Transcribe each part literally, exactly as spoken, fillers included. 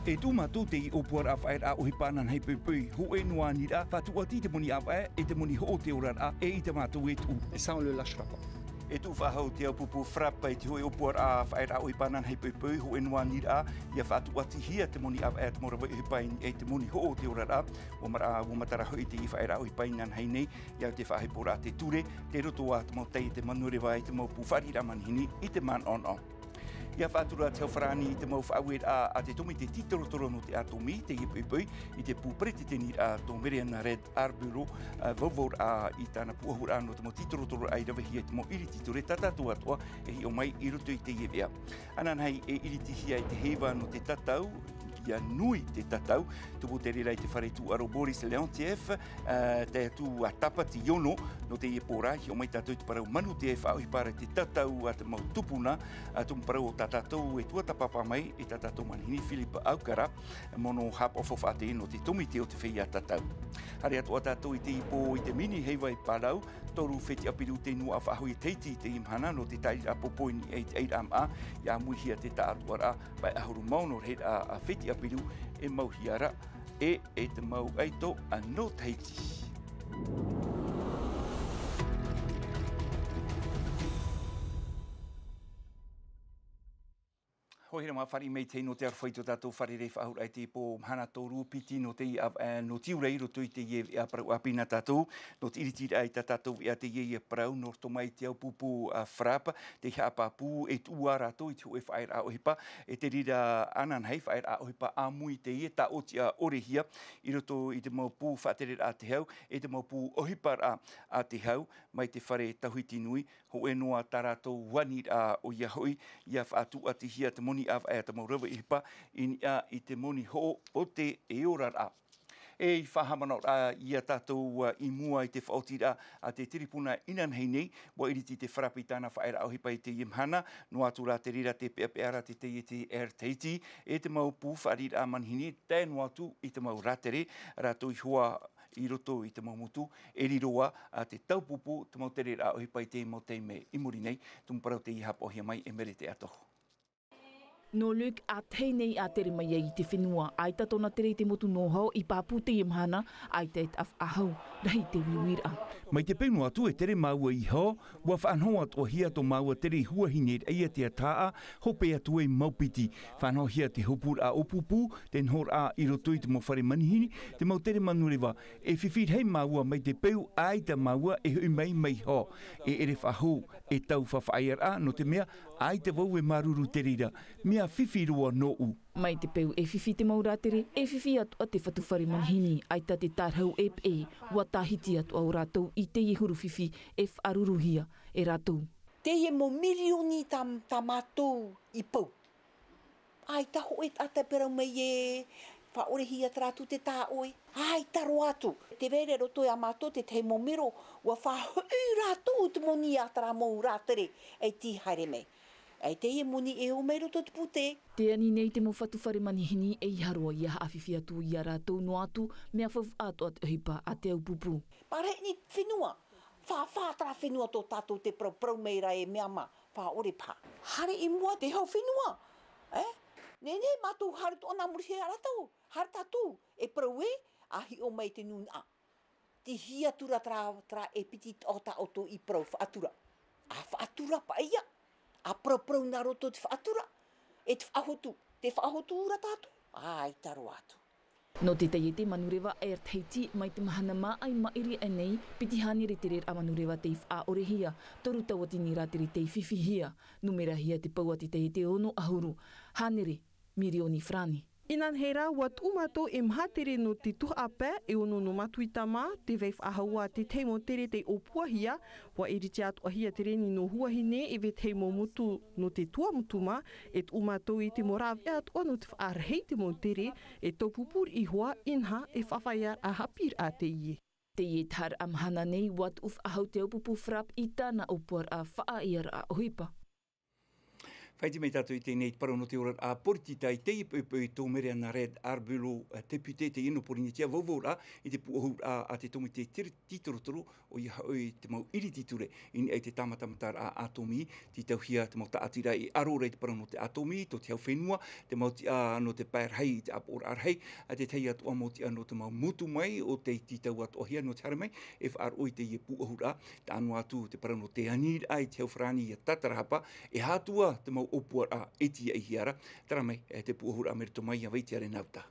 E tuʻu mātou teie ʻōpuaraʻa faʻaearaʻa ʻohipa ananahi poʻipoʻi, hōʻē noa aniraʻa, faʻatuʻati i te moni ʻāvaʻe, e te moni hoʻo o te oraraʻa, e ʻaita mātou e tuʻu. Et ça, on le lâchera pas. E tuʻu faʻahou te au pupu FRAPP i te hōʻē ʻōpuaraʻa faʻaearaʻa ʻohipa ananahi poʻipoʻi, hōʻē noa aniraʻa, ʻia faʻatuʻatihia te moni ʻāvaʻe a te mau rave ʻohipa i niʻa i te moni hoʻo o te oraraʻa, ʻua maraʻa, ʻua matara hoʻi teie faʻaearaʻa ʻohipa inanahi nei, ʻia au te faʻaheporaʻa te ture, tei roto ā te mau taiete manureva i te mau pū fāriʻiraʻa manihini i te manaʻonaʻo. ʻIa faʻatura te hau farāni i te mau faʻaueraʻa a te tōmite tītorotoro nō te ʻātōmī, teie poʻipoʻi, i te pū peretiteniraʻa tō Marianna Reid Arburo, ā, vauvauraʻa i tāna pūʻohuraʻa nō te mau tītorotororaʻa i ravehia i te mau ʻiriti ture tā tātou atoʻa e hiʻo mai i roto i teie veʻa. Ananahi e ʻiritihia i te heiva nō te tatau, ʻia nui te tatau, tupu te reira i te fare tūʻaro Boris Leontief, ā, tae atu ā Tāpati Ono, nō teie pō ra, hiʻo mai tātou i te parau manu te faʻaʻohipa ra i te tatau a te mau tupuna, ā, tumu parau o tā tātou e tuatāpapa mai, e tā tātou manihini Philippe Aukara, mono haʻapaʻo faʻatere nō te tōmite o te feiā tatau. Haere atoʻa tātou i teie pō i te mini heiva i Palau, toru fētiʻa piru tei noaʻa faʻahou i Tahiti i teie mahana nō te tāʻiriraʻa pōpō i niʻa i te ʻairaʻa māʻa, ʻia ʻāmuihia te taʻatoʻaraʻa, pae ʻahuru mā ono rahiraʻa fētiʻa piru e mauhia ra, e, e te mau ʻaito a nō Tahiti. Hōʻē here mā fāriʻi mai te hei nō te aroha i tō tātou fārerei faʻahou raʻa i teie pō mahana toru piti nō teie ʻāvaʻe, ā, nō Tiurai i roto i teie veʻa parau ʻāpī nā tātou, nō te ʻiritiraʻa i tā tātou veʻa teie parau nō roto mai i te au pupu, ā, FRAPP, tei haʻapāpū e tuʻu ā rātou i te hōʻē faʻaearaʻa ʻohipa, e te reira ananahi faʻaearaʻa ʻohipa ʻāmui teie tāʻotiʻa ʻorehia, i roto i te mau pū faʻatereraʻa a te hau, e te mau pū ʻohiparaʻa a te hau, mai te fare tauhiti nui, hōʻē noa tā rātou aniraʻa ʻoia hoʻi, ʻia faʻatuʻatihia te moni ʻāvaʻe a te mau rave ʻohipa, i niʻa i te moni hoʻo o te oraraʻa. E i faʻahaʻamanaʻo ra ia tātou, ā, i mua i te faʻaotiraʻa a te tiripuna inanahi nei, ʻua ʻiriti te FRAPP i tāna faʻaearaʻa ʻohipa i teie mahana, noa atu rā te reira te peʻapeʻa ra te taiete Air Tahiti, e te mau pū fāriʻiraʻa manihini, tae noa atu i te mau rātere, rātou i hoa i roto i te mau motu, e riro ā, ā, te taupupu, te mau tereraʻa ʻohipa i te mau taime i muri nei, tumu parau tei haʻapaʻohia mai e Merete Atoho. Nō Luke, ʻa tahi nei ʻa tere mai ai i te fenua, ʻaita tōna tere i te motu nō Hao i pāpū teie mahana, ʻaita e taʻa faʻahou, rahi te uiuiraʻa. Mai te peu noa atu e tere māua i Hao, ʻua faʻanaho atoʻahia tō māua tere i huahine raʻa ia te ʻātaʻa, hope atu ai Maupiti. Faʻanahohia te hopuraʻa ʻōpūpū, te nohoraʻa i roto i te mau fare manihini, te mau tere manureva, e fifi rahi māua mai te peu ʻaita māua e hoʻi mai mai Hao. E ʻere faʻahou, e tau faʻaʻaʻaraʻa, nō te mea, ʻaita vau e māuruuru i te reira, mea fifi roa nōʻu. Mai te peu e fifi te mau rātere, e fifi atoʻa te fatu fare manihini, ʻaita te tārahu e peʻe, ʻua tāhiti atoʻa ō rātou i teie huru fifi e faʻauruuruhia e rātou. Teie mau mirioni tā, tā mātou i pau. ʻAita hōʻē taʻata e parau mai e faʻaʻorehia terā atu te tāʻoe. ʻAita roa atu. Te reira i roto ia mātou te tahi mau mero, ʻua faʻahoʻi rātou te moni a terā mau rātere e tī haere mai. E teie moni e ō mai roto te pūtē. Tē ani nei te mau fatu fare manihini e ʻeiaha roa ʻia haʻafifi atu ia rātou noa atu, mea faufaʻa atoʻa te ʻohipa a te au pupu. Parahi nei te fenua. Fā, fā terā fenua tō tātou te parau, parau mai ra e mea mā, faʻaʻore paha. Haere i mua te hau fenua, e? Nehenehe mātou haere atoʻa nā muri iho ia rātou, haere tātou, e parau ē, ʻa hiʻo mai te nūnaʻa. Tei hea atu ra terā, terā e piti taʻo tā ʻoutou i parau faʻatura. ʻA faʻatura paʻi ia, ʻa paraparau nā roto te faʻatura, e te faʻahotu, tē faʻahotu ra tātou, ʻaita roa atu. Nō te taiete manureva Air Tahiti, mai te mahana māʻa i maʻiri aʻe nei, piti hānere tereraʻa manureva tei faʻaʻorehia, toru tauatini rātere tei fifihia, numerahia te pou a te taiete ono ʻahuru, hānere mirioni farāni. Inanahi rā, ʻua tuʻu mātou e maha tere nō te tuhaʻa pae, e ono nō Matuita mā, tē vai faʻahou ā te tahi mau tere tei ʻōpuahia, ʻua ʻiriti atoʻahia te reni nō huahine e vetahi mau motu nō te tuamotu mā, e tuʻu mātou i te mau rāveʻa atoʻa nō te faʻarahi te mau tere, e taupupu riʻi hoʻi, inaha e faʻaʻaʻaraʻa haʻapiʻiraʻa teie. Teie taharaʻa mahana nei, ʻua tuʻu faʻahou te au pupu FRAPP i tāna ʻōpuaraʻa faʻaʻaʻaraʻa ʻohipa. ʻAita mai tātou i teie nei i te parau nō te oraraʻa poritita i teie poʻipoʻi, tō Mereana Reid Arbelo, ā, tēpute teie nō Pōrīnetia, vauvau rā i te pūʻohuraʻa a te tōmite tiri-, tītorotoro, ʻoia hoʻi te mau iriti ture i niʻa i te tāmatamataraʻa ʻātōmī, tītauhia te mau tāʻatiraʻa e ʻaro ra i te parau nō te ʻātōmī, tō te hau fenua, te mau tiʻa nō te pae rahi i te ʻāpoʻoraʻa rahi, ʻa tētahi atoʻa mau tiʻa nō te mau motu mai, ʻo tei tītau atoʻahia nō te haere mai, e faʻaroʻo i teie pūʻohuraʻa, tae noa atu te parau nō te aniraʻa i te hau farāni ʻia tātarahapa, e aha atu ā te mau ʻōpuaraʻa e tīaʻihia ra, terā mai, e, te pūʻohuraʻa mai roto mai iā Vaitiare Nauta.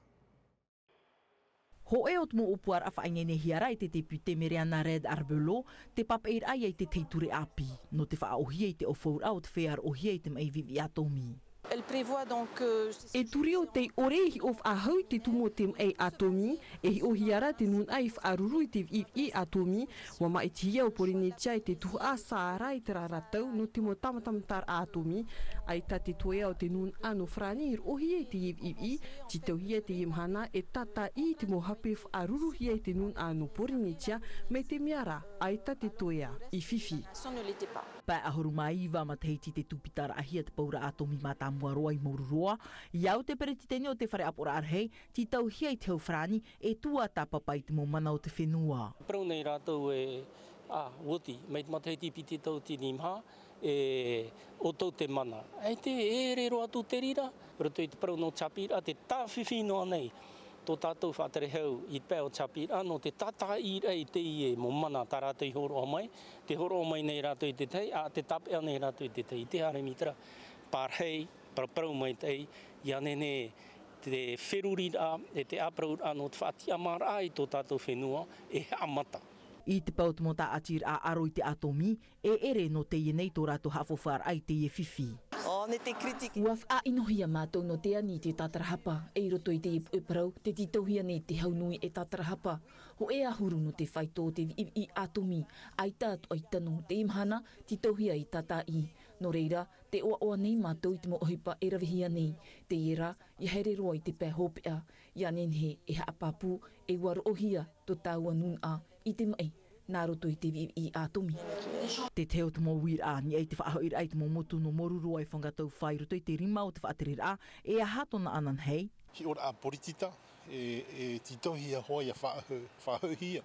Hōʻē o te mau ʻōpuaraʻa faʻaineinehia ra e te tēpute Mereana Reid Arbelo, te pāpaʻiraʻa ia i te tei ture ʻāpī, nō te faʻaʻōhie i te ʻaufauraʻa o te feiā roʻohia i te maʻi viʻiviʻi ʻātōmī. Elle prévoit donc, euh, E turio tei ʻore e hiʻo faʻahou i te tumu o te maʻi ʻātōmī, e hiʻohia ra te nūnaʻa i faʻaruru i te viʻiviʻi ʻātōmī, ʻua māʻitihia ʻo Pōrīnetia i te tuhaʻa Sahara i terā ra tau nō te mau tāmatamataraʻa ʻātōmī, ʻaita te toea o te nūnaʻa nō Farāni i roʻohia i teie viʻiviʻi, tītauhia teie mahana e tātaʻi i te mau hape faʻaruruhia i te nūnaʻa nō Pōrīnetia, mai te mea rā, ʻaita te toea i fifi. Pae ʻahuru mā iva matahiti te tūpitaraʻahia te pauraʻa ʻātōmī mātāmua roa i Moururoa, ʻia au te peretiteni o te fare ʻāpoʻoraʻa rahi, tītauhia i te hau farāni, e tuatāpapa i te mau mana o te fenua. Parau nei rātou e, ā, oti, mai te matahiti piti tauatini maha, e, ʻo tō te mana. E te ʻere roa atu te reira, roto i te parau nō Chapir, ā, te tāfifi noa nei tō tātou faʻaterehau i te pae o Chapir, ā, nō te tātaʻiraʻa i teie mau mana tā rātou i hōroʻa mai, te hōroʻa mai nei rātou i te tahi, ā, te tāpeʻa nei rātou i te tahi, i te haere mai terā, pārahi, paraparau maitaʻi, ʻia nehenehe te feruriraʻa, e te ʻāparauraʻa nō te faʻatiʻamāraʻa i tō tātou fenua, e haʻamata. I te pae o te mau tāʻatiraʻa ʻaro i te ʻātōmī, e ʻere nō teie nei tō rātou haʻafaufaraʻa i teie fifi. On était critique. ʻUa faʻaʻinohia mātou nō te ani i te tātarahapa, e i roto i teie puʻe parau, te tītauhia nei te hau nui e tātarahapa. Hōʻē ʻahuru nō te faito o te viʻiviʻi ʻātōmī, ʻaita atoʻa i tano, teie mahana, tītauhia i tātaʻi. Nō reira, tē ʻoaʻoa nei mātou i te mau ʻohipa e ravehia nei. Teie rā, ʻia haere roa i te pae hopeʻa, ʻia nehenehe e haʻapāpū, e ʻua roʻohia tō tāua nūnaʻa i te maʻi, nā roto i te viʻiviʻi ʻātōmī. Te tahi o te mau uiraʻa, i niʻa i te faʻahoʻiraʻa i te mau motu nō Moururoa e Whangataufa i roto i te rima o te faʻatereraʻa, e aha tōna ananahi? Hiʻoraʻa poritita, e, e tītauhia hoʻi ʻia faʻahou-, faʻahouhia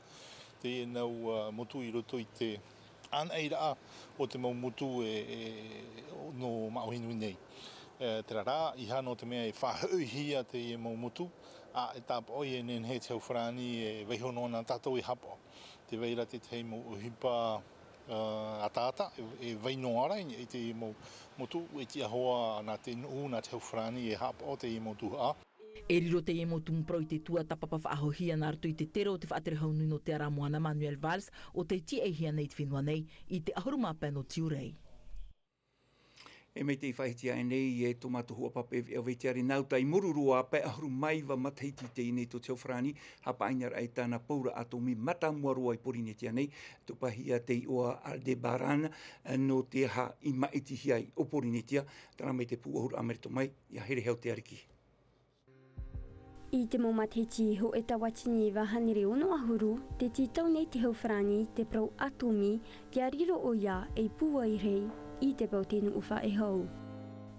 teie nau, ā, motu i roto i te anaʻiraʻa o te mau motu e, e, nō māʻohi nui nei. E, terā rā, ʻeiaha nō te mea e faʻahouhia teie mau motu, ā, e tāpaʻo e nehenehe te hau farāni e vaiiho noa nā tātou e haʻapaʻo. Tē vai ra te tahi mau ʻohipa, ā, ataata, e, e vai noa ra i teie mau motu, e tiʻa hoʻi nā te nuʻu, nā te hau farāni e haʻapaʻo teie mau tuhaʻa. E riro teie mau tumu parau i te tuatāpapa faʻahouhia nā roto i te tere o te faʻaterehau nui nō te ara moana Manuel Valls, ʻo tei tīaʻihia nei te fenua nei, i te ʻahuru mā pae nō Tiurai. E mai tei faʻaʻite aʻe nei e tō mātou hoa pāpaʻi veʻa Vaitiare Nauta i Moururoa, pae ʻahuru mā iva matahiti teie nei tō te hau farāni, haʻapaʻohia ra i tāna pauraʻa ʻātōmī mātāmua roa i Pōrīnetia nei, tō pāhia te iʻoa Aldebaran, nō te aha i māʻitihia ai ʻo Pōrīnetia, terā mai te pūʻohuraʻa mai roto mai, ʻia here hau te ariki. I te mau matahiti hōʻē tauatini iva hānere ono ʻahuru, tē tītau nei te hau farāni te parau ʻātōmī, ʻia riro ʻoia ei pūai rahi i te pae o te nuʻu faʻehau.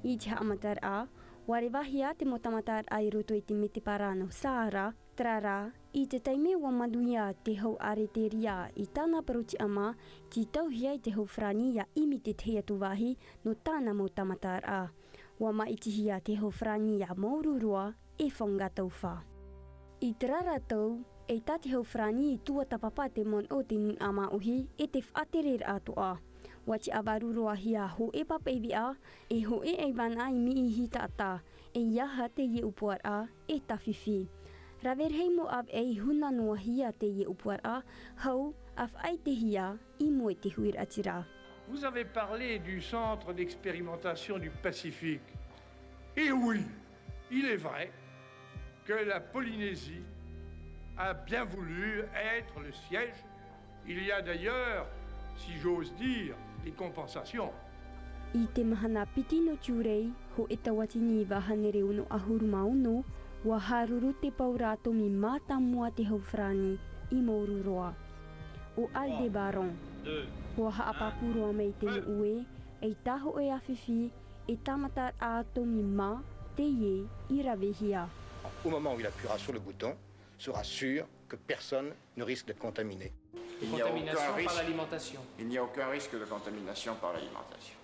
I te haʻamataraʻa, ʻua revahia te mau tāmataraʻa i roto i te mētēpara nō Sahara, terā rā, i te taime ʻua manuia te hau ʻāreteria i tāna parau tiʻamā, tītauhia i te hau farāni ʻia ʻimi te tahi atu vāhi nō tāna mau tāmataraʻa. ʻUa māʻitihia te hau farāni iā Moururoa e Whangataufa. I terā ra tau, eʻita te hau farāni i tuatāpapa te manaʻo o te nūnaʻa māʻohi e te faʻatereraʻa atoʻa. ʻUa tiʻa vārua roa hia hōʻē pāpaʻi veʻa, e hōʻē ʻaivānaʻa i Miʻihitaʻata, e ʻeiaha teie ʻōpuaraʻa e tāfifi. Rave rahi mau ʻāvaʻe i huna noa hia teie ʻōpuaraʻa, hau, ʻa faʻaʻitehia i mua i te huiraʻatira. Vous avez parlé du centre d'expérimentation du Pacifique. Et oui, il est vrai que la Polynésie a bien voulu être le siège. Il y a d'ailleurs, si j'ose dire, des compensations. I te mahana piti nō Tiurai, hōʻē tauatini iva hānere ono ʻahuru mā ono, ʻua haruru te pauraʻa ʻātōmī mātāmua te hau farāni i Moururoa. ʻO Aldebaran, ʻua haʻapāpū roa mai te nuʻu ē, eʻita hōʻē ʻāfifi, e tāmataraʻa atomi mā teie i ravehia. Au moment où il appuiera sur le bouton, sera sûr que personne ne risque d'être contaminé. Il n'y a aucun Contamination par risque, l'alimentation. Il n'y a aucun risque de contamination par l'alimentation.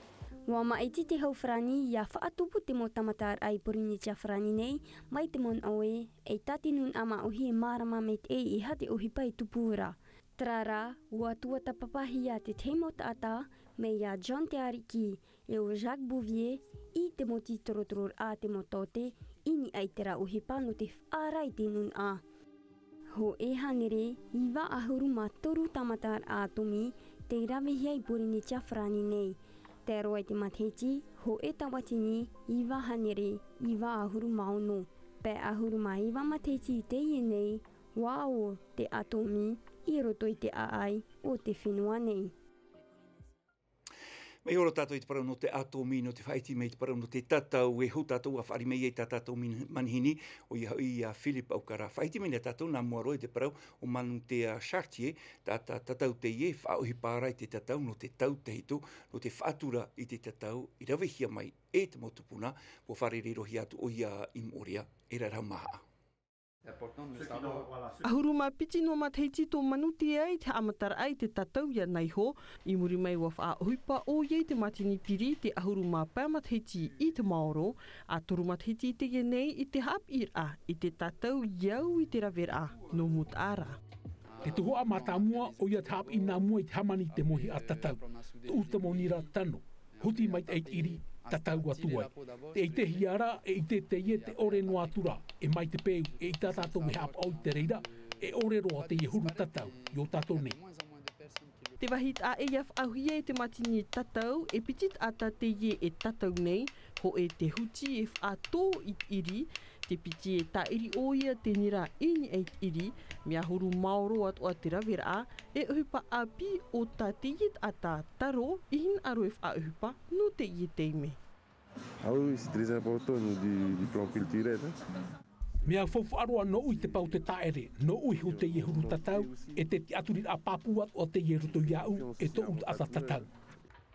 Ua māʻiti te hau farāni ia faʻatupu te mau tāmataraʻa i Pōrīnetia Farāni nei, mai te manaʻo ē, eʻita te nūnaʻa māʻohi e mārama maitaʻi e aha te ʻohipa e tupu ra. Terā rā, ua tuatāpapahia te tahi mau taʻata, mai iā John Te Ariki, e ʻo Jacques Bouvier, i te mau tītorotororaʻa a te mau taote, i niʻa i terā ʻohipa nō te faʻaara i te nūnaʻa. Hōʻē hānere, iva ʻahuru mā toru tāmataraʻa atomi, tei ravehia i Pōrīnetia Farāni nei. Tei roa i te matahiti, hōʻē tauatini, iva hānere, iva ʻahuru mā ono. Pae ʻahuru mā iva matahiti i teie nei, ua ō te atomi, i roto i te ʻāʻai o te fenua nei. Mai ora tātou i te parau nō te atomi, nō te faʻaiti mai te parau nō te tatau, e hou tātou ua fāriʻi mai ai tā tātou min-, manihini, ʻoia hoʻi iā Philippe Aukara. Faʻaiti mai nei tātou nā mua roa i te parau ʻo Manutea Chartier, tā, tā, tatau teie, faʻaʻohipa ra i te tatau, nō te tau tahito, nō te faʻatura i te tatau, i ravehia mai e te mau tupuna, ua fārerei-roa-hia atu ʻoia i Moʻorea, e rarau maha. ʻAhuru mā piti noa matahiti tō Manutea i te haʻamataraʻa i te tatau iāna iho. I muri mai ua faʻaʻohipa ʻoia i te mātini piri te ʻahuru mā pae matahiti i te maoro, ʻa toru matahiti i teie nei i te haʻapiʻiraʻa i te tatau i au i te raveraʻa nō Mutaʻa ra. Te tuhaʻa mātāmua, ʻoia te haʻapiʻi nā mua i te hāmani i te mōhiʻa tatau, tuʻu te mau nira tano, huti mai te ʻaitiʻiri, tatau atu ai. Tē ʻitehia ra, e ʻite teie te ʻore noa atu ra, e mai te peu, eʻita tātou e haʻapaʻo i te reira, e ʻore roa teie huru tatau, i ō tātou nei. Te vāhi taʻa ʻē ia faʻaauhia e te mātini tatau, e piti taʻata teie e tatau nei, hōʻē te huti e faʻatō i te ʻiri, te piti e tāʻiri ʻoia te nira i niʻa i te ʻiri, mea huru maoro atoʻa te raveraʻa, e ʻohipa ʻāpī ʻo tā teie taʻata taro, i hinaʻaro e faʻaʻohipa nō teie taime. Ah oui, oui, c'est très important du, du plan culturel, hein. Mea faufaʻa roa nōʻu i te pae o te tāʻere, nōʻu iho teie huru tatau, e te tiʻaturiraʻa pāpū atoʻa teie i roto iāʻu, e tōʻu taʻata tatau.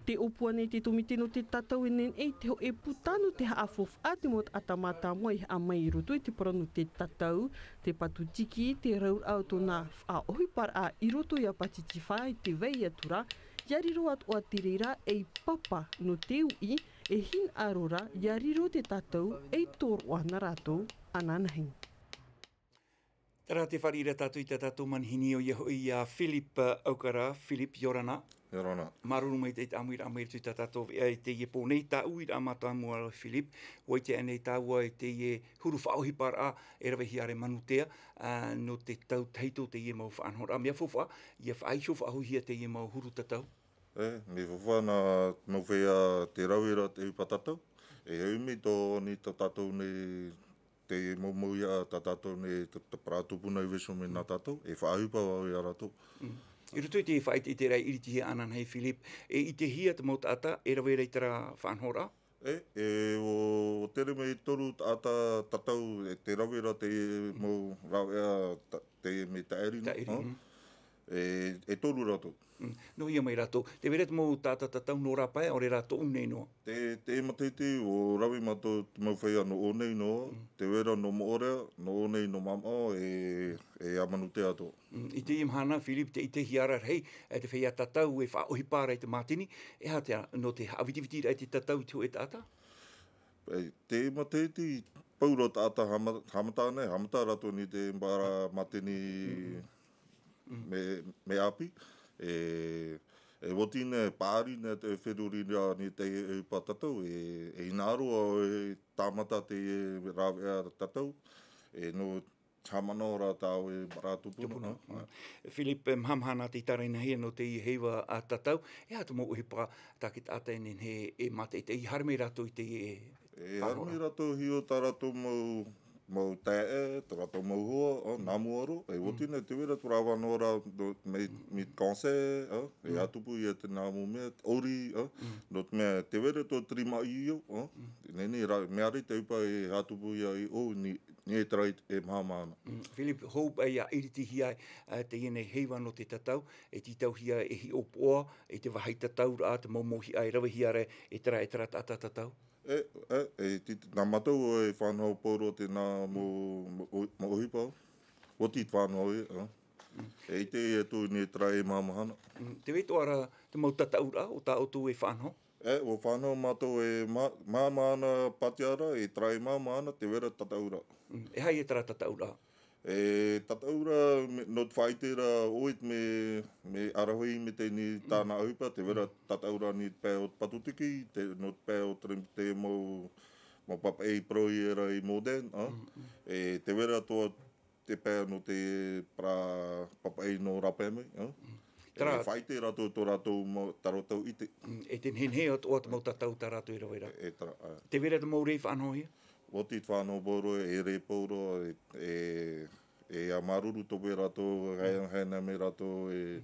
Tē ʻōpua nei te tōmite nō te tatau e nehenehe i te hōʻē puta nō te haʻafaufaʻa te mau taʻata mātāmua i haʻamau i roto i te parau nō te tatau, te patu tiki, te rauraʻa o tōna faʻaʻohiparaʻa i roto iā Pātitifa i te vai atu ra, ia riro atoʻa te reira ei papa nō te uʻi, e hinaʻaro ra, ia riro te tatau ei tōroʻa nā rātou ananahi. Terā te fāriʻi ra tātou i tā tātou manihini, ʻoia hoʻi iā Philippe Aukara. Philippe, ʻia ora na. ʻIa ora na. Māuruuru maitaʻi i te ʻāmuiraʻa mai i roto i tā tātou veʻa i teie pō nei, tā ʻoe i te mau mātāmua, Philippe, ʻua ʻite ānei tāua i teie huru faʻaʻohiparaʻa e ravehia ra e Manutea, ā, nō te tau tahito teie mau faʻanahoraʻa, mea faufaʻa, ʻia faʻaiho faʻahou hia teie mau huru tatau? E, mea faufaʻa nā te mau feiā tē rave ra te ʻohipa tatau, e ʻaumi tō, nī tō tātou nei, te mau mouʻa tā tātou nei, te, te parau tupuna i vaiiho mai nā tātou, e faʻaʻohipa vau iā rātou. Mm. I roto i te faʻaʻiteʻiteraʻa i ʻiritihia ananahi, Philippe, e ʻitehia te mau taʻata e rave ra i terā faʻanahoraʻa? E, e ʻo, ʻo tere mai toru taʻata tatau, e tē rave ra te mau rāveʻa ta-, te mea tāʻiri, Tāʻiri, ha? Mm. E, e toru rātou. Mm. Nō hea mai rātou? Tē vai ra te mau taʻata tatau nō rāpae, ʻaore rā tōʻu nei noa? Te, te matahiti, ʻua rave mātou te mau feiā nō ʻō nei noa, Mm. tē vai ra nō Moʻorea, nō ʻō nei nō Māʻoʻao, e, e ʻa Manutea atoʻa. Mm. I teie mahana, Philippe, tē ʻitehia ra rahi, e te feiā tatau e faʻaʻohipa ra i te mātini, e aha te, nō te haʻavitivitiraʻa i te tatau i te hōʻē taʻata? E, te matahiti, pauroa taʻata haʻama-, haʻamata nei, haʻamata rātou nī te mau mātini Mm. mea, mea ʻāpī, e, e ʻua oti nei, paʻari nei te feruri ra nī te ʻohipa tatau, e, e hinaʻaro e tāmata te rāveʻa tatau, e nō haʻamanaʻo ra tāʻoe parau tupuna. Tupuna. Mm. Philippe, e mahamahana te ʻiteraʻa nā hea nō te heiva a tatau, e aha te mau ʻohipa tā te taʻata e nehenehe e mātaʻitaʻi, haere mai rātou i te, e, E, haere mai rātou hiʻo tā rātou mau, mau taeaʻe, tā rātou mau hoa, ā, nā mua roa, e, ʻua oti nei, tē vai ra te parau noa ra, nō, mai, mai te cancer, ā, e Mm. haʻatupu ia te nā mau mea, ʻori, ā, Mm. nō te mea, tē vai ra tō te rima ʻio, ā, Mm. nei, nei, rā, mea rā te ʻohipa e haʻatupu ia i ʻō, nī, e tara e maha mahana. Philip, hou paʻi ia iritihia ai teie nei heiva nō te tatau, e tītauhia e hiʻopoʻa i te vāhi tatauraʻa, te mau mōhiʻa e ravehia ra e tara e tara taʻata tatau. E e e nā mātou e fānaho pauroa tēnā mau ʻohipa. Oti te fānaho e e ite e tū nei tara e maha mahana. Te vai toʻa ra te mau tatauraʻa o tā ʻoutou e fānaho? E ua fānaho mātou e maha mahana pātia ra e tara e maha mahana te vera tatauraʻa. E hai e tara tatauraʻa? E tatauraʻa nō te faʻaite ra ʻoe me me arahui me tēnei tāna ʻohipa te vera tatauraʻa nei te pae o te patutiki, nō te pae o te mau mau papaʻi parau i era i modern. E te vera toa te pae nō te parau papaʻi nō rape mai. E faʻaite rātou tō rātou mau tā rātou ʻite. E te nehenehe atoʻa te mau tatau tā rātou i rave ra. E tara te vera te mau rei fānahohia? Oti te fānaho pauroa e rei pauroa e e ia māuruuru tō pē rātou haina me rātou e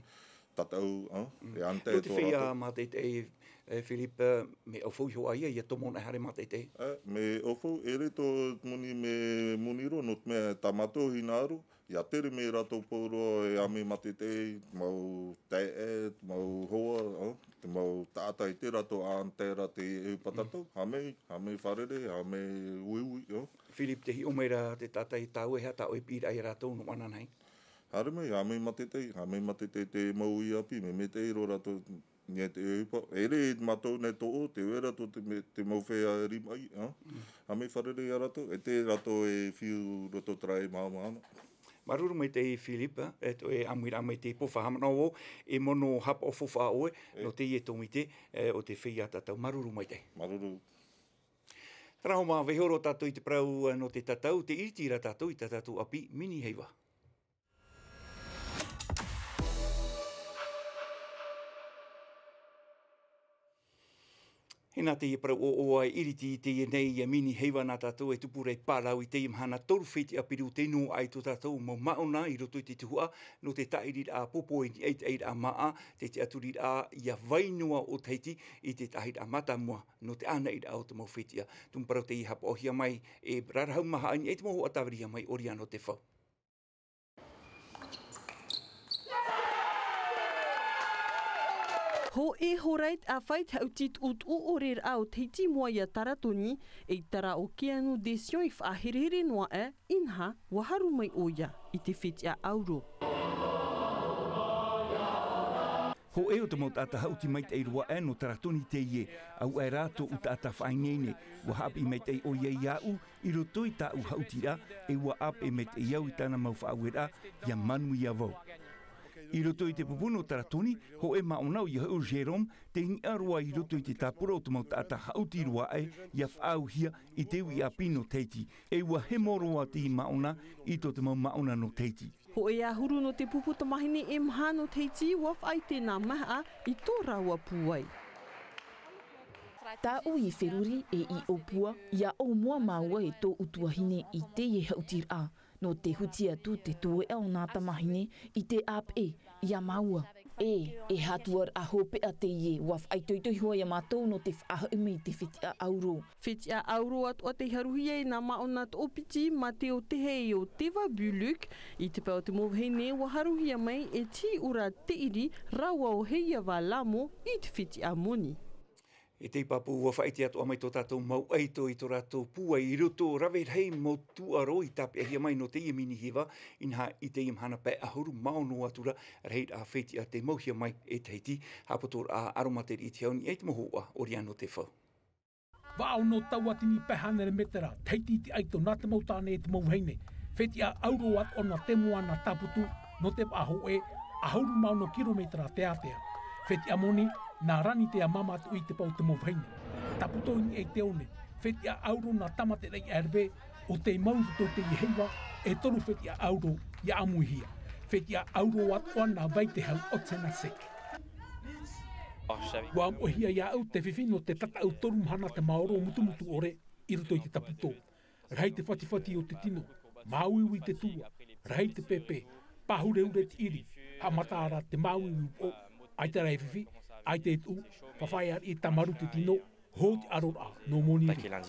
tatau e ante tō rātou. Mā teitei e philippe me ʻaufau iho ʻaia ia tomo na haere mā teitei. Me ʻaufau ʻere tō moni me moni roa nō te mea tā mātou hinaʻaro ia tere me rātou pauroa e ame mā teitei mau taeʻae mau hoa te mau taʻata i te rātou ante ra te e patato hāmei hāmei fārerei hāmei uiui. Philippe, te hiʻo mai ra te taʻata i tāua e hā tā ʻoe pīraʻa i a rātou nō ʻana nei? Haere mai hāmei mā teitei hāmei mā teitei te mau ia pī me me te iro rātou nei te ʻohipa ʻere i mātou nei toʻo te vera tō te mau fea rimaʻi. Hāmei fārerei i a rātou e te rātou e fiu roto tara e maha mahana. Māuruuru maitaʻi philippe e tō e ʻāmuiraʻa mai te pō faʻahamanaʻo vau e mono hapa o faufaʻa ʻoe nō teie tōmite o te feiā tatau māuruuru maitaʻi. Māuruuru. Taraho mā vaiho roa tātou i te parau nō te tatau te iriti ra tātou i tā tātou ʻāpī mini heiva. Hei nā teie parau ʻoʻoa e iriti i teie nei ia mini heiva nā tātou e tupu ra i pālau i teie mahana toru fetiʻa piru te noa ai tō tātou mau māʻona i roto i te tuhaʻa nō te tāʻiriraʻa pōpō i niʻa i te ʻairaʻa māʻa te tiʻaturiraʻa ia vai noa o tahiti i te tāʻiriraʻa mātāmua nō te ʻānaʻiraʻa o te mau fetiʻa. Tumu parau teie hapaʻohia mai e rarahu maha ani e te mau hoʻa tāviriha mai ʻoriano te fau. Hoʻe horait a fai te haʻuti tuʻutuʻu ʻore raʻa o tahiti moa i a taratoni e i tara o keanu desion i faʻaherehere noa aʻe. Inaha ua haru mai ʻoia i te fetiʻa ʻauro. Hoʻe o te mau taʻata haʻuti maitaʻi roa aʻe nō taratoni teie. Au aʻe rā tōʻu taʻata faʻaineine ua haʻapiʻi maitaʻi ʻoia i aʻu i roto i tāʻu haʻutiraʻa e ua ʻāpeʻe maitaʻi au i tāna mau faʻaueraʻa ia manuia vau. I roto i te pupu nō taratoni hoʻe māʻona ʻoia hoʻi o jerome te niʻa roa i roto i te tāpura o te mau taʻata haʻuti roa aʻe ia faʻaauhia i te uʻi ʻāpī nō tahiti. E ua hemo roa te māʻona i tō te mau māʻona nō tahiti. Hoʻe ʻahuru nō te pupu tamahine e maha nō tahiti ua faʻaite nā maha i tō rāua pūai. Tāʻu i feruri e i ʻōpua ia ʻōmoa māua e tōʻu tuahine i teie haʻutiraʻa nō te huti atu te tueʻa o nā tamahine i te ʻāpeʻe i a māua. E e hātuaraʻa hopeʻa teie ua faʻaitoito iho ai a mātou nō te faʻahoʻi mai i te fetiʻa ʻauro. Fetiʻa ʻauro atoʻa tei haruhia e nā māʻona toʻopiti mā te o tehe i o teva buluk i te pae o te mau vahine ua haruhia mai e tiʻura teʻiri rāua o heiava lamo i te fetiʻa moni. E tei pāpū ua faʻaite atoʻa mai tō tātou mau ʻaito i tō rātou pūai i roto rave rahi mau tūʻaro i tāpeʻahia mai nō teie mini hiva. Inaha i teie mahana pae ʻahuru mā ono atu ra rahiraʻa fetiʻa te mauhia mai e tahiti. Haʻapotoraʻa aromaterii i te hau niʻa i te mau hoʻa ʻoriano te fau. Vaʻa ono tauatini pae hānere metera tahiti i te ʻaito nā te mau tāne e te mau vahine. Fetiʻa ʻauro atoʻa nā te moana tāputu nō te vaʻa hoʻe ʻahuru mā ono kirometera teatea. Fetiʻa moni nā ranitea māmā tuʻu i te pau te mau vahine. Tāputo i niʻa i te one fetiʻa ʻauro nā tāmateraʻi ʻaereve o tei mau i roto i teie heiva. E toru fetiʻa ʻauro ia ʻāmuihia. Fetiʻa ʻauro atoʻa nā vai te hau otsena sek. Ua ʻamuʻahia iāʻu te fifi nō te tataʻu toru mahana te maoro mutumutu ʻore i roto i te tāputo. Rahi te fatifati o te tino, māuiui te tua, rahi te pēpē, pāhurehure te ʻiri, haʻamata ra te māuiui poʻo. ʻAita rā e fifi, ʻaita e tuʻu, fāfāʻi ariʻi tāmaru te tino. Hou te aroraʻa nō Moni Rui.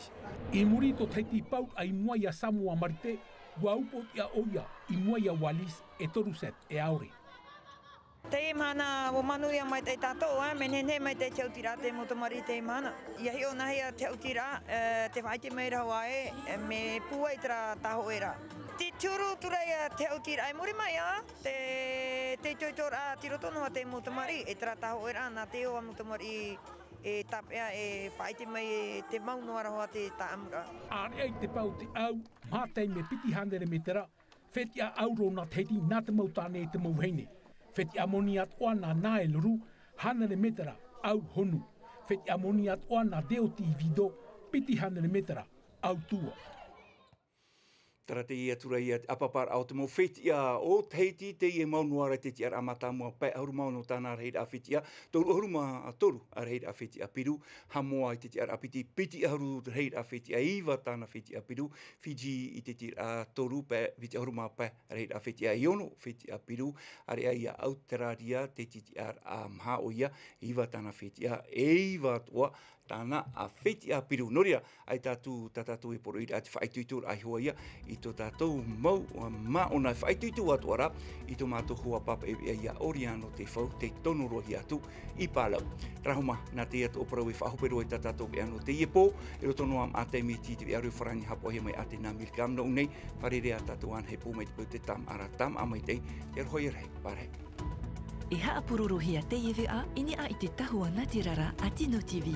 I muri i tō Tahiti pauraʻa i mua iā Samoa Marite, ua upoʻotiʻa ʻoia i mua iā Wallis e toru set e aore. Teie mahana, ua manuia maitaʻi tātou, ā, mea nehenehe maitaʻi te haʻutiraʻa te mau tamariʻi teie mahana. ʻIa hiʻo nāhea te haʻutiraʻa, ē, tē faʻaʻite mai ra hoʻi ē, ē, mea pūai terā tāhōʻēraʻa. Tē turu atu ra ia te haʻutiraʻa i muri mai, ā, te, te itoitoraʻa tei roto noa te mau tamariʻi, e terā tāhōʻēraʻa nā te iʻoa mau tamariʻi e tāpeʻa e faʻaʻite mai e te mau noa ra hoʻi te tāʻamuraʻa. ʻĀreʻa i te pae o te ʻau, maha taime piti hānere mētera, fetiʻa ʻau roa nā Tahiti nā te mau tāne e te mau vahine. Fetiʻa moni atoʻa nā Naeluru, hānere mētera, ʻau honu. Fetiʻa moni atoʻa nā Deoti Vido, piti hānere mētera, ʻau tua. Terā teie atu ra ia te ʻāpaparaʻa o te mau fetiʻa o Tahiti, teie mau noa ra i te tiʻaraʻa mātāmua pae ʻahuru mā ono tāna rahiraʻa fetiʻa, toru ʻahuru mā toru a rahiraʻa fetiʻa piru, Hamoa i te tiʻaraʻa piti, piti ʻahuru rahiraʻa fetiʻa, iva tāna fetiʻa piru, Fiji i te tiʻaraʻa toru pae, piti ʻahuru mā pae rahiraʻa fetiʻa, e ono fetiʻa piru, ʻāreʻa ia Auteraria, te tiʻaraʻa maha ʻoia, iva tāna fetiʻa, e iva atoʻa tāna a fetiʻa piru. Nō reira, ʻaita atu tā tātou e poroʻi ra te faʻaitoitoraʻa iho ā ia i tō tātou mau, ā, māʻona e faʻaitoito atoʻa ra i tō mātou hoa pāpaʻi veʻa ia Oriano Tefau, tei tono roa hia atu i Palau. Terā hoʻi mā, nā teie atoʻa parau e faʻahope roa i tā tātou veʻa nō teie pō, i roto noa i te taime i te veʻa reo farāni haʻapaʻohia mai iā Atena Milcam nō ʻō nei, fārerei ā tātou anaʻe e pō mai te peu te tāmāʻa ra, tāmāʻa maitaʻi, e aroha ia rahi, pārahi. E haʻapurorohia teie veʻa i niʻa i te tahua natirara a Tino TV.